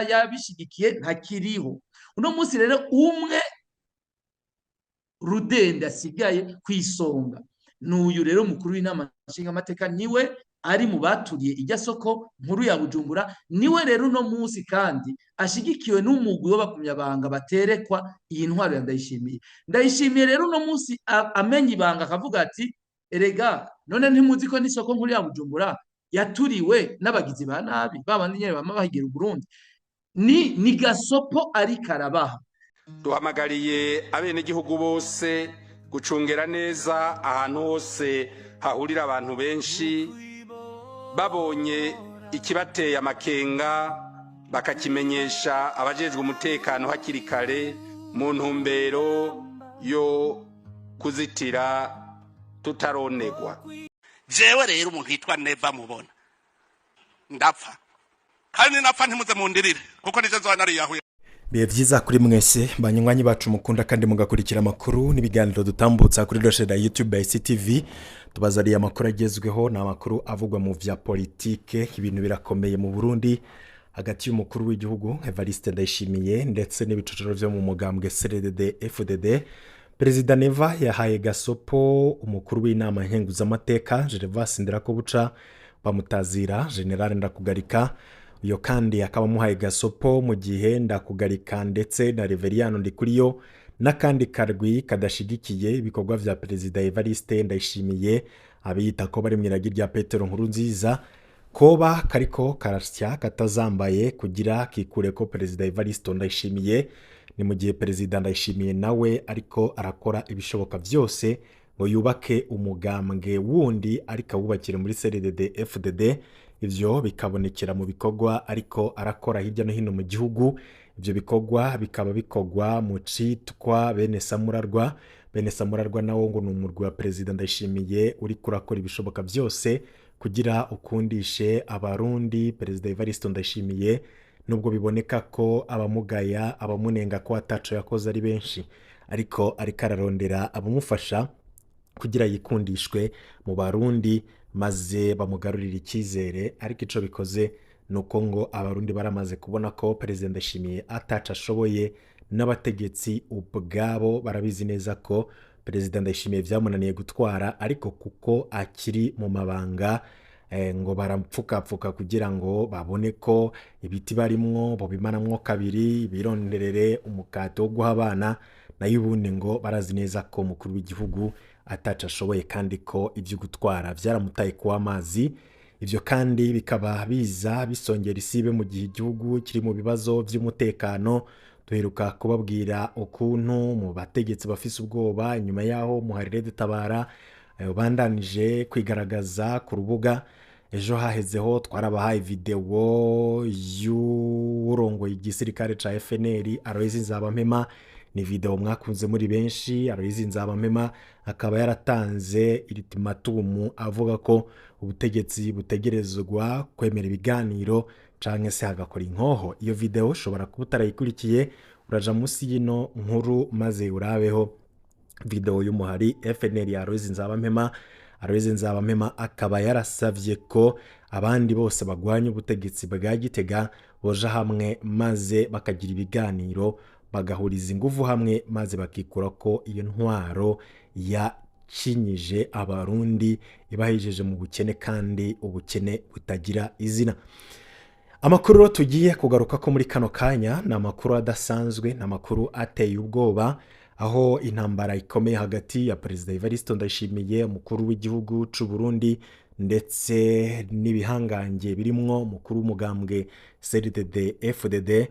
yabishigikiye ntakiriho. Uno munsi rero umwe rudende asigaye ku isonga n'uyu rero mukuru w'inama nshingamateka, niwe ari mu baturiye ijya soko nkuru ya Bujumbura. Niwe rero uno munsi kandi ashigikiwe n'umugwi w'abakumyabanga baterekwa iyi ntwaro ya Ndayishimiye. Ndayishimiye rero uno munsi amenya ibanga, akavuga ati: "Erega none ntimuzi ko n'isoko nkuru ya Bujumbura yaturiwe n'abagizi ba nabi babandi nyene bama bahigira Burundi?" Ni gasopo ariko arabaha. Duhamagariye abenegihugu bose gucungera neza ahantu hose hahurira abantu benshi. Babonye ikibateye amakenga, bakakimenyesha abajejwe umutekano hakiri kare, mu ntumbero yo kuzitira tutaronegwa. Jewe rero umuntu yitwa Neva mubona ndapfa, kandi napfa ntimuze mundirire, kuko nivyo nzoba nariyahuye. Bihe byiza kuri mwese banywanyi bacu mukunda kandi mugakurikira amakuru n'ibiganiro dutambutsa kuri chaîne ya YouTube ya CTV. Tubazariye amakuru agezweho, ni amakuru avugwa mu vya politike. Ibintu birakomeye mu Burundi hagati y'umukuru w'igihugu Evariste Ndayishimiye ndetse n'ibicocero vyo mu mugambwe CNDD FDD. Perezida Neva yahaye gasopo umukuru w'inama nkenguzamateka Gervas Ndirakobuca, bamutazira General Ndakugarika. Uyo kandi akaba amuhaye gasopo mu gihe Ndakugarika ndetse na Reveriyano Ndikuriyo n'akandi karwi kadashigikiye ibikorwa vya Perezida Evariste Ndayishimiye, abiyita ko bari mu iragi rya Petero Nkurunziza, koba kariko karasya katazambaye kugira kikure ko Perezida Evariste Ndayishimiye. Ni mu gihe Perezida Ndayishimiye nawe ariko arakora ibishoboka byose ngo yubake umugambwe wundi, ariko awubakire muri CNDD FDD. Ivyo bikabonekera mu bikorwa ariko arakora hirya no hino mu gihugu. Ivyo bikorwa bikaba bikorwa mu citwa Bene Samurarwa. Bene Samurarwa nawo ngo ni umurwi wa Perezida Ndayishimiye uri kurakora ibishoboka byose kugira ukundishe Abarundi Perezida Evariste Ndayishimiye, nubwo biboneka ko abamugaya, abamunenga ko ataco yakoze ari benshi, ariko ariko ararondera abamufasha kugira yikundishwe mu Barundi maze bamugarurire icyizere. Ariko ico bikoze ni uko ngo Abarundi baramaze kubona ko Perezida Ndayishimiye ataco ashoboye. N'abategetsi ubwabo barabizi neza ko Perezida Ndayishimiye vyamunaniye gutwara, ariko kuko akiri mu mabanga ngo baramupfukapfuka kugira ngo babone ko ibiti barimwo bobimanamwo kabiri, bironderere umukate wo guha abana. Nayo ubundi ngo barazi neza ko umukuru w'igihugu ataco ashoboye, kandi ko ibyo gutwara vyaramutaye kuwa amazi. Ivyo kandi bikaba biza bisongera isibe mu gihe igihugu kiri mu bibazo vy'umutekano. Duheruka kubabwira ukuntu mu bategetsi bafise ubwoba inyuma yaho muharire dutabara bandanije kwigaragaza ku rubuga. Ejo hahezeho twarabahaye videwo y'urongoye igisirikare ca FNL, Aloys Nzabampema. Ni video mwakunze muri benshi. Aloys Nzabampema akaba yaratanze ultimatum, avuga ko ubutegetsi butegerezwa kwemera ibiganiro canke se hagakora inkoho. Iyo video ushobora kuba utarayikurikiye, uraja munsi y'ino nkuru maze urabeho video y'umuhari FNL ya Aloys Nzabampema. Aloys Nzabampema akaba yarasavye ko abandi bose bagwanya ubutegetsi bwa Gitega boja hamwe maze bakagira ibiganiro, bagahuriza ingufu hamwe, maze bakikura ko iyo ntwaro yacinyije Abarundi, ibahejeje mu bukene, kandi ubukene butagira izina. Amakuru rero tugiye kugaruka ko muri kano kanya ni amakuru adasanzwe, ni amakuru ateye ubwoba, aho intambara ikomeye hagati ya Perezida Evariste Ndayishimiye, umukuru w'igihugu c'u Burundi, ndetse n'ibihangange birimwo umukuru w'umugambwe CNDD FDD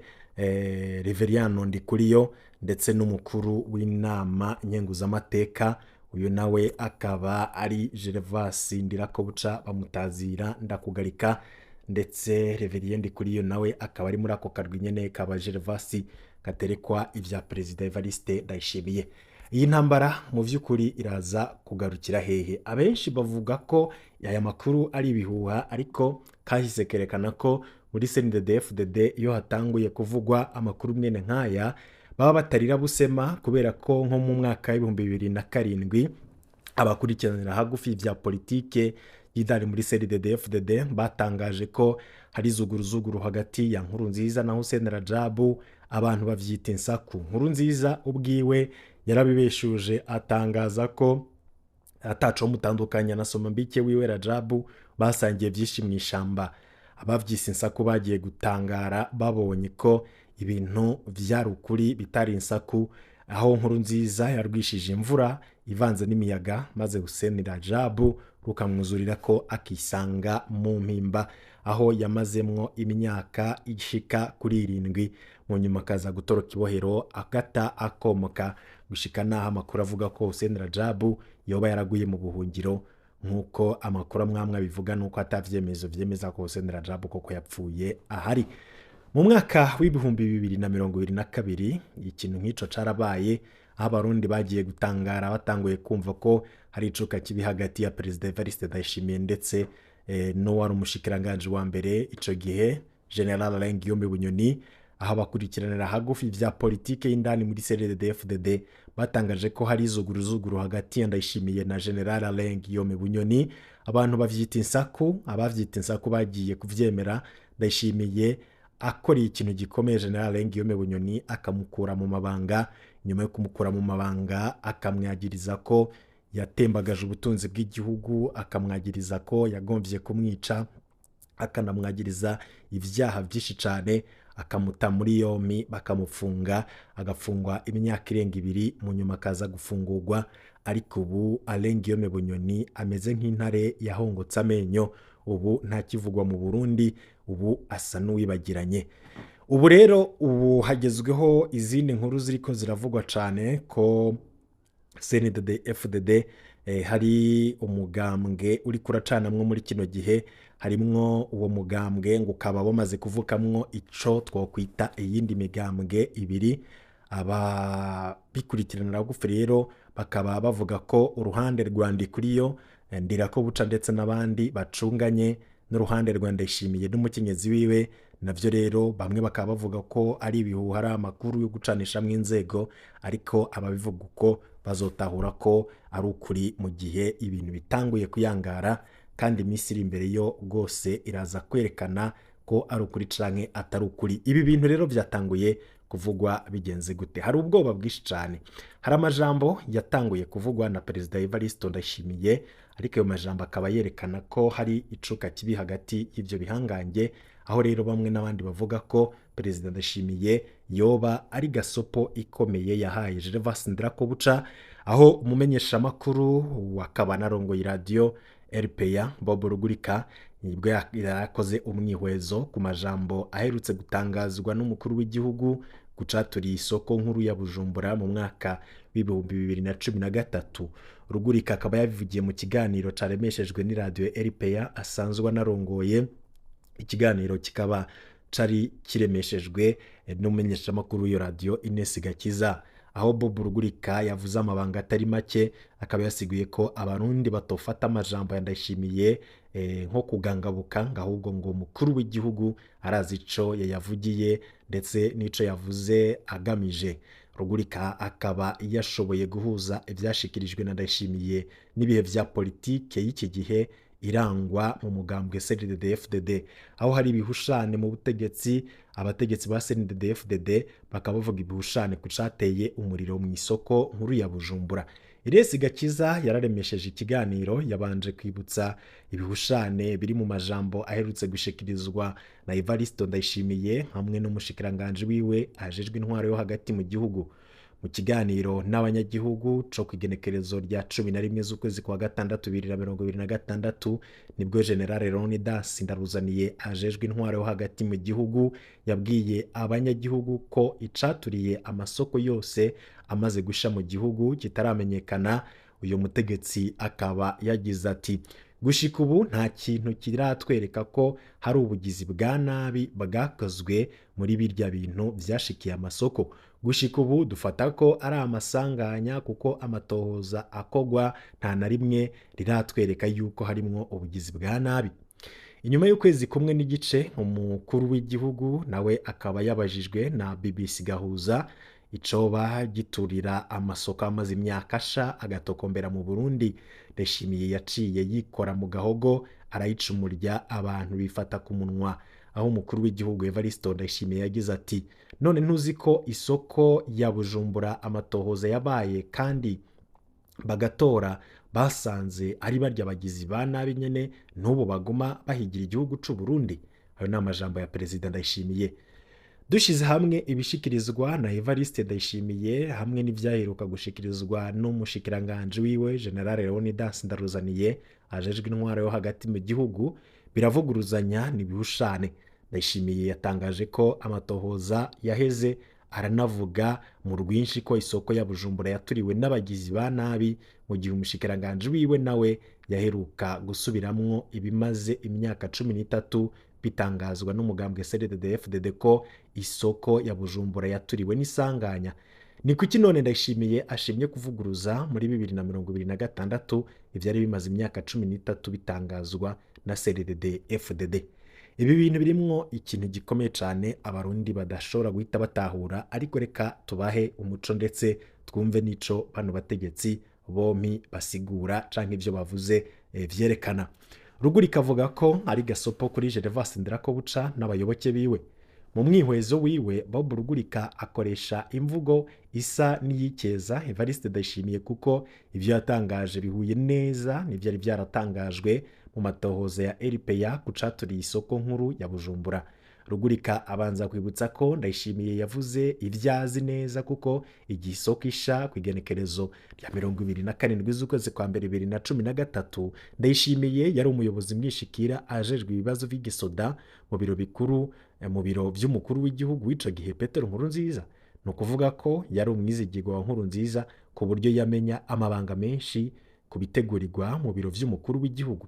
Reveriyano Ndikuriyo, ndetse n'umukuru w'inama nkenguzamateka, uyu nawe akaba ari Gervas Ndirakobuca, bamutazira Ndakugarika, ndetse Reverien Ndikuriyo nawe akaba ari muri ako karwi nyene kaba Gervas gaterekwa ivya Perezida Evariste Ndayishimiye. Iyi ntambara mu vy'ukuri iraza kugarukira hehe? Abenshi bavuga ko aya makuru ari ibihuha, ariko kahise kerekana ko muri CNDD-FDD iyo hatanguye kuvugwa amakuru mwene nk'aya baba batarira busema, kubera ko nko mu mwaka w'2007 abakurikiranira hagufi vya politike y'idari muri CNDD-FDD batangaje ko hari zuguruzuguru hagati ya Nkurunziza na Hussein Rajabu, abantu bavyita insaku. Nkurunziza ubwiwe yarabibeshuje, atangaza ko ataco mutandukanya na Somambike wiwe Rajabu, basangiye byinshi mu ishamba. Abavyise insaku bagiye gutangara babonye ko ibintu vyari ukuri, bitari insaku, aho Nkurunziza yarwishije imvura ivanze n'imiyaga, maze Hussein Rajabu rukamwuzurira ko akisanga mu mpimba, aho yamazemwo imyaka ishika kuri 7. Mu nyuma akaza gutoroka ibohero agata akomoka, gushika naho amakuru avuga ko Hussein Rajabu yoba yaraguye mu buhungiro, nk'uko amakuru amwamwe abivuga, nuko atavyemezo vyemeza ko Hussein Rajabu koko yapfuye ahari. Mu mwaka w'2022 ikintu nk'ico carabaye, aho Abarundi bagiye gutangara batanguye kumva ko hari icuka kibi hagati ya Perezida Evariste Ndayishimiye ndetse n'uwari umushikiranganji wa mbere ico gihe, General Alain Guillaume Bunyoni, aho abakurikiranira hagufi vya politike y'indani muri CNDD-FDD batangaje ko hari izuguruzuguru hagati ya Ndayishimiye na General Alain Guillaume Bunyoni. Abantu bavyita insaku, abavyita insaku bagiye kuvyemera Ndayishimiye akoreye ikintu gikomeye General Alain Guillaume Bunyoni, akamukura mu mabanga. Nyuma yo kumukura mu mabanga, akamwagiriza ko yatembagaje ubutunzi bw'igihugu, akamwagiriza ko yagomvye kumwica, akanamwagiriza ivyaha vyinshi cane, akamuta muri yombi, bakamufunga, agafungwa imyaka irenga 2, mu nyuma akaza gufungurwa. Ariko ubu Alain Guillaume Bunyoni ameze nk'intare yahongotse amenyo, ubu ntakivugwa mu Burundi, ubu asa n'uwibagiranye. Ubu rero ubu hagezweho izindi nkuru ziriko ziravugwa cane ko CNDD-FDD hari umugambwe uri kuracanamwo muri kino gihe, harimwo uwo mugambwe ngo ukaba bamaze kuvukamwo ico twokwita iyindi migambwe ibiri. Ababikurikiranira gufi rero bakaba bavuga ko uruhande rwa Ndikuriyo, Ndirakobuca ndetse n'abandi bacunganye n'uruhande rwa Ndayishimiye n'umukenyezi wiwe. Navyo rero bamwe bakaba bavuga ko ari ibihuha, ari amakuru yo gucanishamwo inzego, ariko ababivuga uko bazotahura ko ari ukuri mu gihe ibintu bitanguye kuyangara, kandi iminsi iri imbere yo rwose iraza kwerekana ko ari ukuri canke atari ukuri. Ibi bintu rero vyatanguye kuvugwa bigenze gute? Hari ubwoba bwinshi cane. Hari amajambo yatanguye kuvugwa na Perezida Evariste Ndayishimiye, ariko ayo majambo akaba yerekana ko hari icuka kibi hagati y'ivyo bihangange, aho rero bamwe n'abandi bavuga ko Perezida Ndayishimiye yoba ari gasopo ikomeye yahaye Gervais Ndirakobuca, aho umumenyeshamakuru wakaba narongoye radio RPA Bob Rugurika nibwo yarakoze umwihwezo ku majambo aherutse gutangazwa n'umukuru w'igihugu gucaturiye isoko nkuru ya Bujumbura mu mwaka w'2013. Rugurika akaba yabivugiye mu kiganiro caremeshejwe n'iradio RPA asanzwe anarongoye. Ikiganiro kikaba cari kiremeshejwe n'umumenyeshamakuru w'iyo radio Ines Gakiza, aho Bob Rugurika yavuze amabanga atari make, akaba yasiguye ko Abarundi batofata amajambo ya Ndayishimiye nko kugangabuka, ngo ahubwo ngo umukuru w'igihugu arazi ico yayavugiye ndetse n'ico yavuze agamije. Rugurika akaba yashoboye guhuza ivyashikirijwe na Ndayishimiye n'ibihe vya politike y'iki gihe irangwa mu mugambwe CNDD-FDD, aho hari ibihushane mu butegetsi. Abategetsi ba CNDD-FDD bakaba bavuga ibihushane ku cateye umuriro mu isoko nkuru ya Bujumbura. Ines Gakiza yararemesheje ikiganiro, yabanje kwibutsa ibihushane biri mu majambo aherutse gushikirizwa na Evariste Ndayishimiye hamwe n'umushikiranganje wiwe ajejwe intwaro yo hagati mu gihugu. Mu kiganiro n'abanyagihugu co kwigenekerezo rya 11 z'ukwezi kwa gatandatu 2026, nibwo General Leonidas Ndaruzaniye ajejwe intwaro yo hagati mu gihugu yabwiye abanyagihugu ko icaturiye amasoko yose amaze gusha mu gihugu kitaramenyekana. Uyu mutegetsi akaba yagize ati: gushika ubu nta kintu kiratwereka ko hari ubugizi bwa nabi bwakozwe muri birya bintu vyashikiye amasoko. Gushika ubu dufata ko ari amasanganya, kuko amatohoza akogwa nta na rimwe riratwereka yuko harimwo ubugizi bwa nabi. Inyuma y'ukwezi kumwe n'igice, umukuru w'igihugu nawe akaba yabajijwe na BBC Gahuza Icoba giturira amasoko amaze imyaka asha agatokombera mu Burundi. Ndayishimiye yaciye yikora mu gahogo arayicumurya, abantu bifata ku munwa, aho umukuru w'igihugu Evariste Ndayishimiye yagize ati: "None ntuzi ko isoko ya Bujumbura amatohoza yabaye kandi bagatora basanze ari barya bagizi ba nabi nyene n'ubu baguma bahigira igihugu c'u Burundi?" Ayo ni amajambo ya Perezida Ndayishimiye. Dushize hamwe ibishikirizwa na Evariste Ndayishimiye hamwe n'ivyaheruka gushikirizwa n'umushikiranganje wiwe General Leonidas Ndaruzaniye ajejwe intwaro yo hagati mu gihugu, biravuguruzanya n'ibihushane. Ndayishimiye yatangaje ko amatohoza yaheze, aranavuga mu rwinshi ko isoko ya Bujumbura yaturiwe n'abagizi ba nabi, mu gihe umushikiranganje wiwe nawe yaheruka gusubiramwo ibimaze imyaka 13 bitangazwa n'umugambwe CNDD-FDD ko isoko ya Bujumbura yaturiwe n'isanganya. Ni kuki none Ndayishimiye ashimye kuvuguruza muri 2026 ivyari bimaze imyaka 13 bitangazwa na CNDD-FDD? Ibi bintu birimwo ikintu gikomeye cyane Abarundi badashobora guhita batahura, ariko reka tubahe umuco ndetse twumve n'ico bano bategetsi bompi basigura canke ivyo bavuze vyerekana. Rugurika avuga ko ari gasopo kuri Gervas Ndirakobuca n'abayoboke biwe. Mu mwihwezo wiwe, Bob Rugurika akoresha imvugo isa n'iyikeza Evariste Ndayishimiye, kuko ivyo yatangaje bihuye neza n'ivyari vyaratangajwe mu matohoza ya RPA ku caturiye isoko nkuru ya Bujumbura. Rugurika abanza kwibutsa ko Ndayishimiye yavuze ivyazi neza, kuko igihe isoko isha ku igenekerezo rya 27 z'ukwezi kwa mbere 2013, Ndayishimiye yari umuyobozi mwishikira ajejwe ibibazo vy'igisoda mu biro bikuru, mu biro vy'umukuru w'igihugu w'ico gihe Petero Nkurunziza. Ni ukuvuga ko yari umwizigirwa wa Nkurunziza ku buryo yamenya amabanga menshi ku bitegurirwa mu biro vy'umukuru w'igihugu.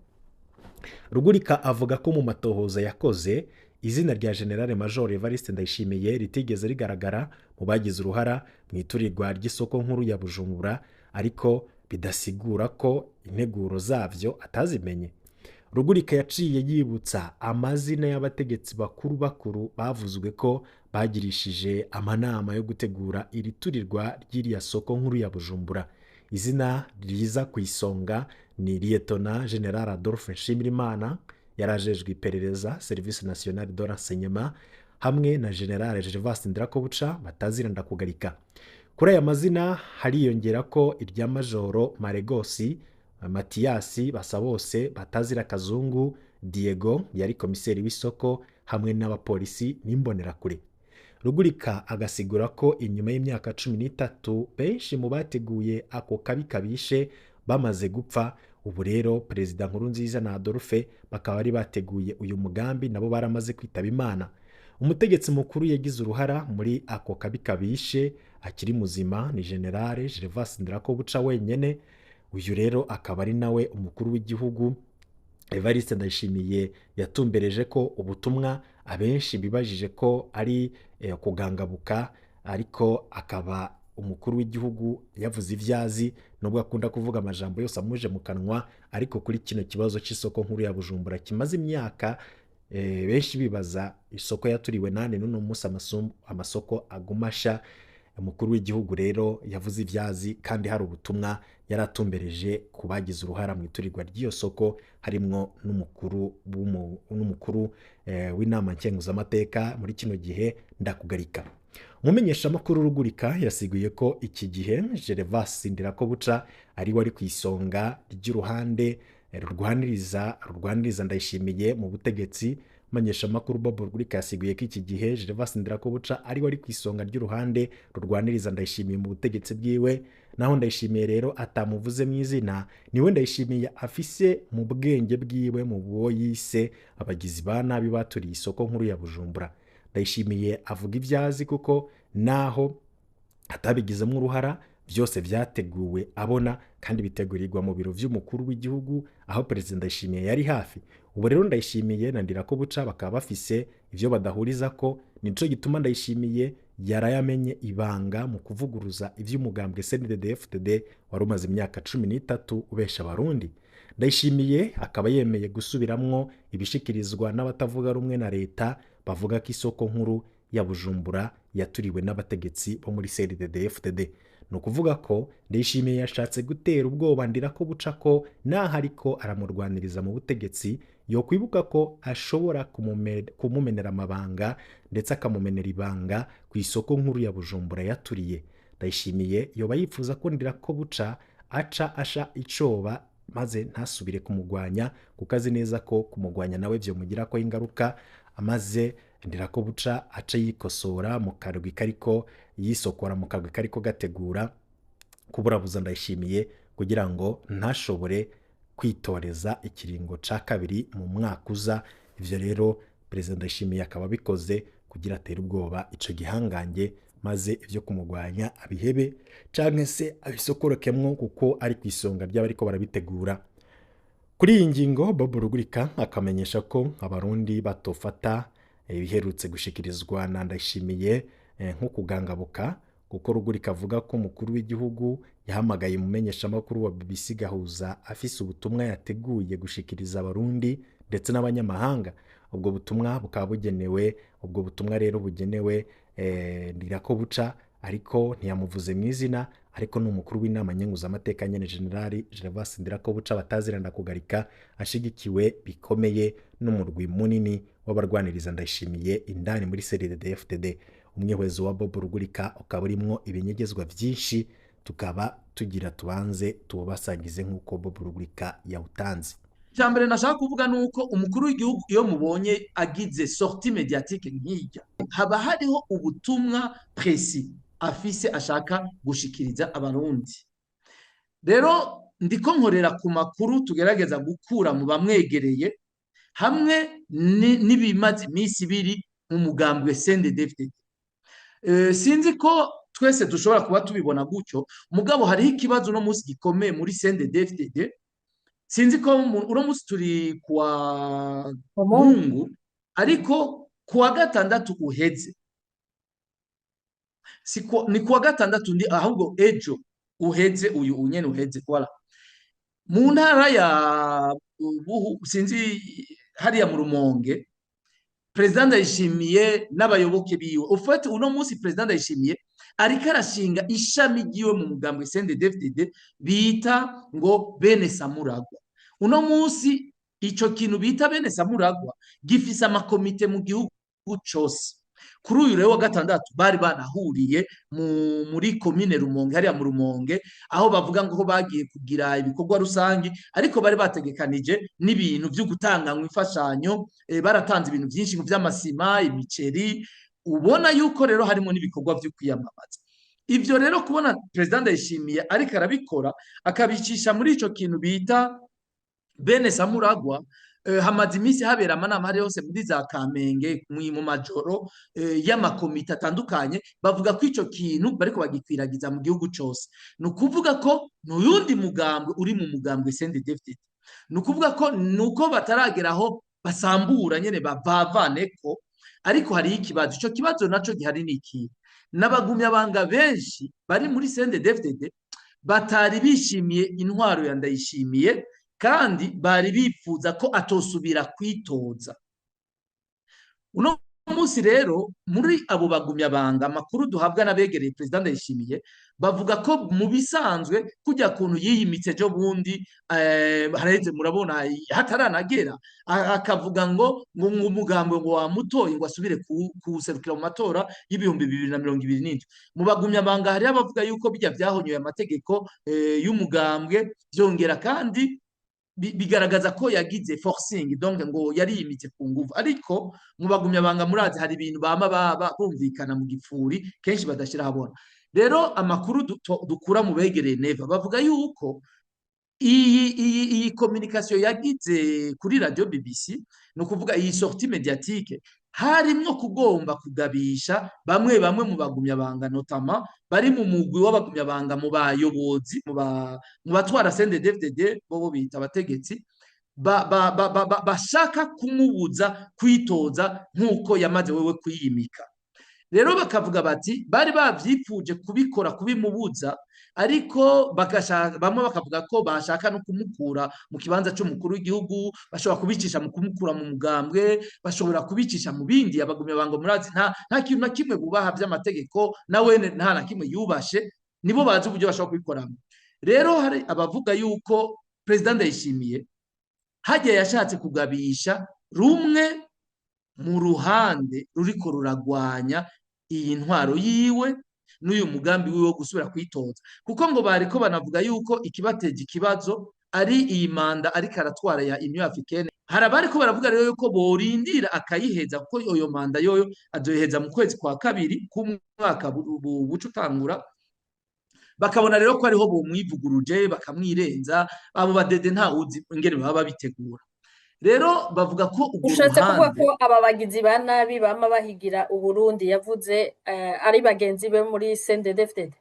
Rugurika avuga ko mu matohoza yakoze izina rya General Major Evariste Ndayishimiye ritigeze rigaragara mu bagize uruhara mu iturirwa ry'isoko nkuru ya Bujumbura, ariko bidasigura ko integuro zavyo atazimenye. Rugurika yaciye yibutsa amazina y'abategetsi bakuru bakuru bavuzwe ko bagirishije amanama yo gutegura iri turirwa ry'iriya soko nkuru ya Bujumbura. Izina riza ku isonga ni Lieutenant General Adolphe Nshimirimana yarajejwe iperereza, Service National de Renseignement, hamwe na General Gervas Ndirakobuca batazira Ndakugarika. Kuri aya mazina hariyongera ko irya Majoro Maregosi Matiyasi Basabose batazira Kazungu Diego yari komiseri w'isoko, hamwe n'abapolisi n'imbonerakure. Rugurika agasigura ko inyuma y'imyaka 13 benshi mu bateguye ako kabi kabishe bamaze gupfa. Ubu rero Perezida Nkurunziza na Adolphe bakaba bari bateguye uyu mugambi nabo baramaze kwitaba Imana. Umutegetsi mukuru yagize uruhara muri ako kabi kabishe akiri muzima ni General Gervas Ndirakobuca wenyene. Uyu rero akaba ari nawe umukuru w'igihugu Evariste Ndayishimiye yatumbereje ko ubutumwa abenshi bibajije ko ari kugangabuka, ariko akaba umukuru w'igihugu yavuze ivyazi, nubwo akunda kuvuga amajambo yose amuje mu kanwa, ariko kuri kino kibazo c'isoko nkuru ya Bujumbura kimaze imyaka benshi bibaza isoko yaturiwe nane, n'uno munsi amasoko agumasha. Umukuru w'igihugu rero yavuze ivyazi kandi hari ubutumwa yaratumbereje ku bagize uruhara mu iturirwa ry'iyo soko, harimwo n'umukuru w'inama nkenguzamateka muri kino gihe Ndakugarika. Umumenyeshamakuru Rugurika yasiguye ko iki gihe Gervas Ndirakobuca ari wari ku isonga ry'uruhande rurwaniriza Ndayishimiye mu butegetsi. Umumenyeshamakuru Bob Rugurika yasiguye ko iki gihe Gervas Ndirakobuca ari wari ku isonga ry'uruhande rurwaniriza Ndayishimiye mu butegetsi bwiwe. Naho Ndayishimiye rero atamuvuze mu izina, niwe Ndayishimiye afise mu bwenge bwiwe mu bo yise abagizi ba nabi baturiye isoko nkuru ya Bujumbura. Ndayishimiye avuga ivyazi kuko naho atabigizemo uruhara byose vyateguwe abona kandi bitegurirwa mu biro vy'umukuru w'igihugu aho Perezida Ndayishimiye yari hafi. Ubu rero Ndayishimiye na Ndirakobuca bakaba bafise ivyo badahuriza ko, nico gituma Ndayishimiye yarayamenye ibanga mu kuvuguruza ivy'umugambwe CNDD-FDD wari umaze imyaka 13 ubesha Abarundi. Ndayishimiye akaba yemeye gusubiramwo ibishikirizwa n'abatavuga rumwe na leta bavuga ko isoko nkuru ya Bujumbura yaturiwe n'abategetsi bo muri CNDD-FDD. Ni ukuvuga ko Ndayishimiye yashatse gutera ubwoba Ndirakobuca ko naho ariko aramurwaniriza mu butegetsi, yokwibuka ko ashobora kumumenera amabanga, ndetse akamumenera ibanga ku isoko nkuru ya Bujumbura yaturiye. Ndayishimiye yoba yifuza ko Ndirakobuca aca asha icoba, maze ntasubire kumugwanya, kuko azi neza ko kumugwanya nawe vyomugirako ingaruka, maze Ndirakobuca aca yikosora mu karwi kariko yisokora, mu karwi kariko gategura kuburabuza Ndayishimiye kugira ngo ntashobore kwitoreza ikiringo ca kabiri mu mwaka uza. Ivyo rero Perezida Ndayishimiye akaba abikoze kugira atere ubwoba ico gihangange, maze ivyo kumugwanya abihebe canke se abisokorokemwo, kuko ari ku isonga ry'abariko barabitegura. Kuri iyi ngingo, Bob Rugurika akamenyesha ko Abarundi batofata ibiherutse gushikirizwa na Ndayishimiye nko kugangabuka, kuko Rugurika avuga ko umukuru w'igihugu yahamagaye umumenyeshamakuru wa BBC Gahuza afise ubutumwa yateguye gushikiriza Abarundi ndetse n'abanyamahanga. Ubwo butumwa bukaba bugenewe, ubwo butumwa rero bugenewe Ndirakobuca, ariko ntiyamuvuze mu izina, ariko ni umukuru w'inama nkenguzamateka nyene, General Gervais Ndirakobuca bataziranda kugarika, ashigikiwe bikomeye n'umurwi munini w'abarwaniriza Ndayishimiye indani muri CNDD-FDD. Umwihwezo wa Bob Rugurika ukaba urimwo ibinyegezwa byinshi, tukaba tugira tubanze tubasangize nk'uko Bob Rugurika yawutanze. Icya mbere nashaka kuvuga ni uko umukuru w'igihugu iyo mubonye agize sortie médiatique nk'ijya, haba hariho ubutumwa précis afise ashaka gushikiriza Abarundi. Rero ndiko nkorera ku makuru tugerageza gukura mu bamwegereye hamwe n'ibimaze iminsi biri mu mugambwe CNDD-FDD. Sinzi ko twese dushobora kuba tubibona gutyo, mugabo hariho ikibazo uno munsi gikomeye muri CNDD-FDD. Sinzi ko uno munsi turi kuwa Mungu, ariko kuwa gatandatu uheze, ni kuwa gatandatu ndi ahubwo ejo uheze, uyu unyene uheze, voilà, mu ntara ya Buhu, sinzi hariya mu Rumonge, Perezida Ndayishimiye n'abayoboke biwe, ufate uno munsi Perezida Ndayishimiye ariko arashinga ishami ryiwe mu mugambwe CNDD-FDD bita ngo Bene Samuragwa. Uno munsi ico kintu bita Bene Samuragwa gifise amakomite mu gihugu cose. Kuri uyu rero wa gatandatu bari banahuriye muri komine Rumonge, hariya mu Rumonge, aho bavuga ngo bagiye kugira ibikorwa rusangi, ariko bari bategekanije n'ibintu vyo gutanga imfashanyo. Baratanze ibintu byinshi vy'amasima, imiceri, ubona yuko rero harimo n'ibikorwa vyo kwiyamamaza. Ivyo rero kubona Perezida Ndayishimiye ariko arabikora, akabicisha muri ico kintu bita Bene Samuragwa, hamaze iminsi habera amanama hari hose muri za Kamenge mu majoro y'amakomite atandukanye. Bavuga ko ico kintu bariko bagikwiragiza mu gihugu cose. Ni ukuvuga ko n'uyundi mugambwe uri mu mugambwe CNDD-FDD, ni ukuvuga ko nuko batarageraho basambura nyene bavavaneko, ariko hariho ikibazo. Ico kibazo naco gihari ni ikihe? N'abagumyabanga benshi bari muri CNDD-FDD batari bishimiye intwaro ya Ndayishimiye, kandi bari bifuza ko atosubira kwitoza. Uno munsi rero muri abo bagumyabanga, amakuru duhabwa n'abegereye Perezida Ndayishimiye, bavuga ko mu bisanzwe kujya kuntu yiyimitse ejo bundi, haraheze murabona hataranagera, akavuga ngo umugambwe ngo wamutoye ngo asubire kuwuserukira mu matora y'2027, mu bagumyabanga hariho abavuga yuko bijya byahonyoye amategeko y'umugambwe, byongera kandi bigaragaza ko yagize forcing, donc ngo yari yimitse ku nguvu. Ariko mu bagumyabanga murazi hari ibintu bama baba bumvikana mu gifuri, kenshi badashira habona. Rero amakuru dukura mu begereye Neva bavuga yuko iyi communication yagize kuri radio BBC, ni ukuvuga iyi sortie médiatique, harimwo kugomba kugabisha bamwe bamwe mu bagumyabanga, notamment bari mu mugwi w'abagumyabanga, mu bayobozi, mu batwara CNDD-FDD, bobo bita abategetsi, bashaka kumubuza kwitoza nk'uko yamaze wewe kwiyimika. Rero bakavuga bati bari bavyipfuje kubikora, kubimubuza. Ariko bamwe bakavuga ko bashaka no kumukura mu kibanza c'umukuru w'igihugu, bashobora kubicisha mu kumukura mu mugambwe, bashobora kubicisha mu bindi. Abagumya bango murazi nta kintu na kimwe bubaha vy'amategeko, nawe nta na kimwe yubashe, nibo bazi uburyo bashobora kubikoramo. Rero hari abavuga yuko President Ndayishimiye hagiye yashatse kugabisha rumwe mu ruhande ruriko ruragwanya iyi ntwaro yiwe n'uyu mugambi wiwe wo gusubira kwitoza, kuko ngo bariko banavuga yuko ikibateje ikibazo ari iyi manda ariko aratwara ya Union Africaine. Hari abariko baravuga rero yuko borindira akayiheza, kuko iyo manda yoyo azoyiheza mu kwezi kwa kabiri k'umwaka buca utangura. Bakabona rero ko ariho bomwivuguruje bakamwirenza. Abo badede nta wuzi ingene baba babitegura. Rero bavuga ko urwo Ushatse kuvuga ruhande ko aba bagizi ba nabi bama bahigira Uburundi yavuze ari bagenzi be muri CNDD-FDD?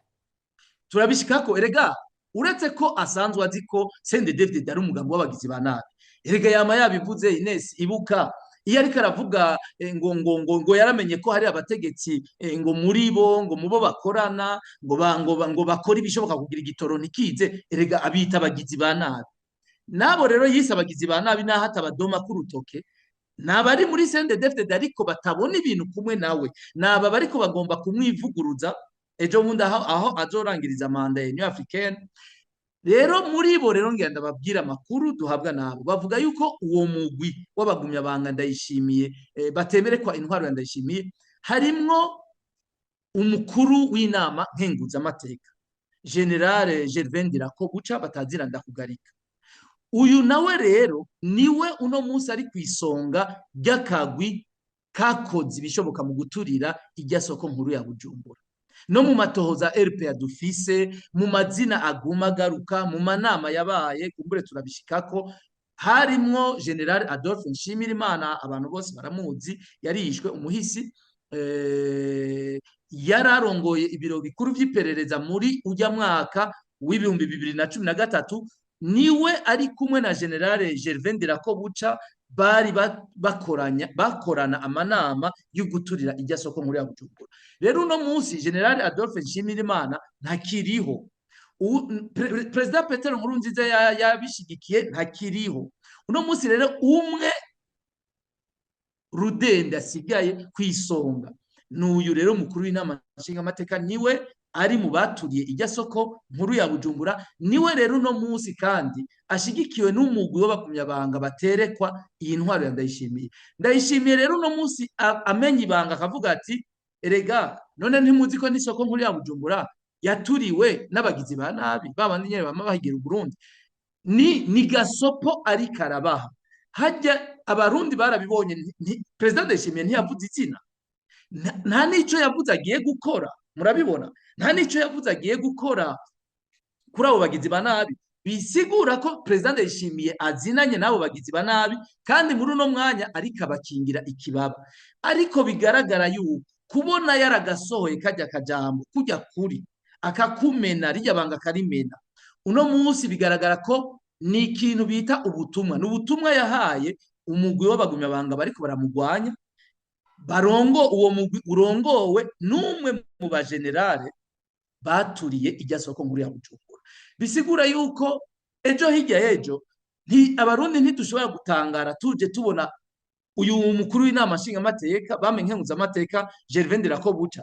Turabishikako. Erega uretse ko asanzwe azi ko CNDD-FDD ari umugambi w'abagizi ba nabi, erega yama yabivuze. Ines, ibuka iyo ariko aravuga ngo yaramenye ko hari abategetsi ngo muri bo, ngo mubo bakorana, ngo bakora ibishoboka kugira igitoro ntikize. Erega abita abagizi ba nabi. Nabo rero yise abagizi ba nabi, naho atabadoma k'urutoke, nabari muri CNDD-FDD ariko batabona ibintu kumwe nawe, naba bariko bagomba kumwivuguruza ejo bundi aho azorangiriza manda ya Union Africaine. Rero muri bo rero ngenda babwira amakuru duhabwa nabo, bavuga yuko uwo mugwi w'abagumyabanga Ndayishimiye batemerekwa intwaro ya Ndayishimiye, harimwo umukuru w'inama nkenguzamateka General Gervais Ndirakobuca batazira Ndakugarika. Uyu nawe rero niwe uno munsi ari ku isonga ry'akagwi kakoze ibishoboka mu guturira irya soko nkuru ya Bujumbura. No mu matohoza RPA dufise, mu mazina aguma agaruka mu manama yabaye, kumbure turabishikako, harimwo General Adolphe Nshimirimana. Abantu bose baramuzi, yarishwe umuhisi, yararongoye ibiro bikuru vy'iperereza muri ujya mwaka w'2013. Niwe ari kumwe na General Gervais Ndirakobuca bari bakoranya bakorana amanama yo guturira irya soko nkuru ya Bujumbura. Rero uno munsi General Adolphe Nshimirimana ntakiriho. President Petero Nkurunziza yabishigikiye, ntakiriho. Uno munsi rero umwe rudende asigaye ku isonga n'uyu rero mukuru w'inama nshingamateka, niwe ari mu baturiye irya soko nkuru ya Bujumbura. Niwe rero uno munsi kandi ashigikiwe n'umugwi w'abagumyabanga baterekwa iyi ntwaro ya Ndayishimiye. Ndayishimiye rero uno munsi amenya ibanga, akavuga ati: "Erega none ntimuzi ko n'isoko nkuru ya Bujumbura yaturiwe n'abagizi ba nabi babandi nyene bama bahigira Uburundi?" Ni gasopo ariko arabaha. Hajya Abarundi barabibonye, President Ndayishimiye ntiyavuze izina, nta n'ico yavuze agiye gukora. Murabibona, nta n'ico yavuze agiye gukora kuri abo bagizi ba nabi. Bisigura ko President Ndayishimiye azinanye n'abo bagizi ba nabi, kandi muri uno mwanya ariko abakingira ikibaba. Ariko bigaragara yuko kubona yaragasohoye kajya kajambo kujya kuri akakumena rijya banga akarimena uno munsi, bigaragara ko ni ikintu bita ubutumwa. Ni ubutumwa yahaye umugwi w'abagumyabanga bariko baramugwanya, barongo uwo mugwi urongowe n'umwe mu bagenerale baturiye irya soko nkuru ya Bujumbura. Bisigura yuko ejo hirya y'ejo Abarundi ntidushobora gutangara tuje tubona uyu mukuru w'inama nshingamateka bamenye nkenguzamateka Gervais Ndirakobuca,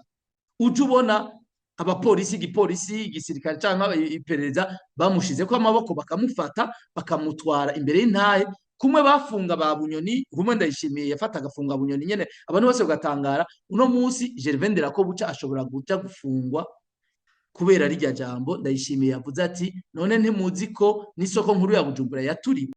uje ubona abapolisi, igipolisi, igisirikare canke iperereza bamushizeko amaboko, bakamufata bakamutwara imbere y'intahe, kumwe bafunga ba Bunyoni, kumwe Ndayishimiye yafata agafunga Bunyoni nyene, abantu bose bagatangara. Uno munsi Gervais Ndirakobuca ashobora guja gufungwa kubera rirya jambo Ndayishimiye yavuze ati: "None ntimuzi ko n'isoko nkuru ya Bujumbura yaturiwe?"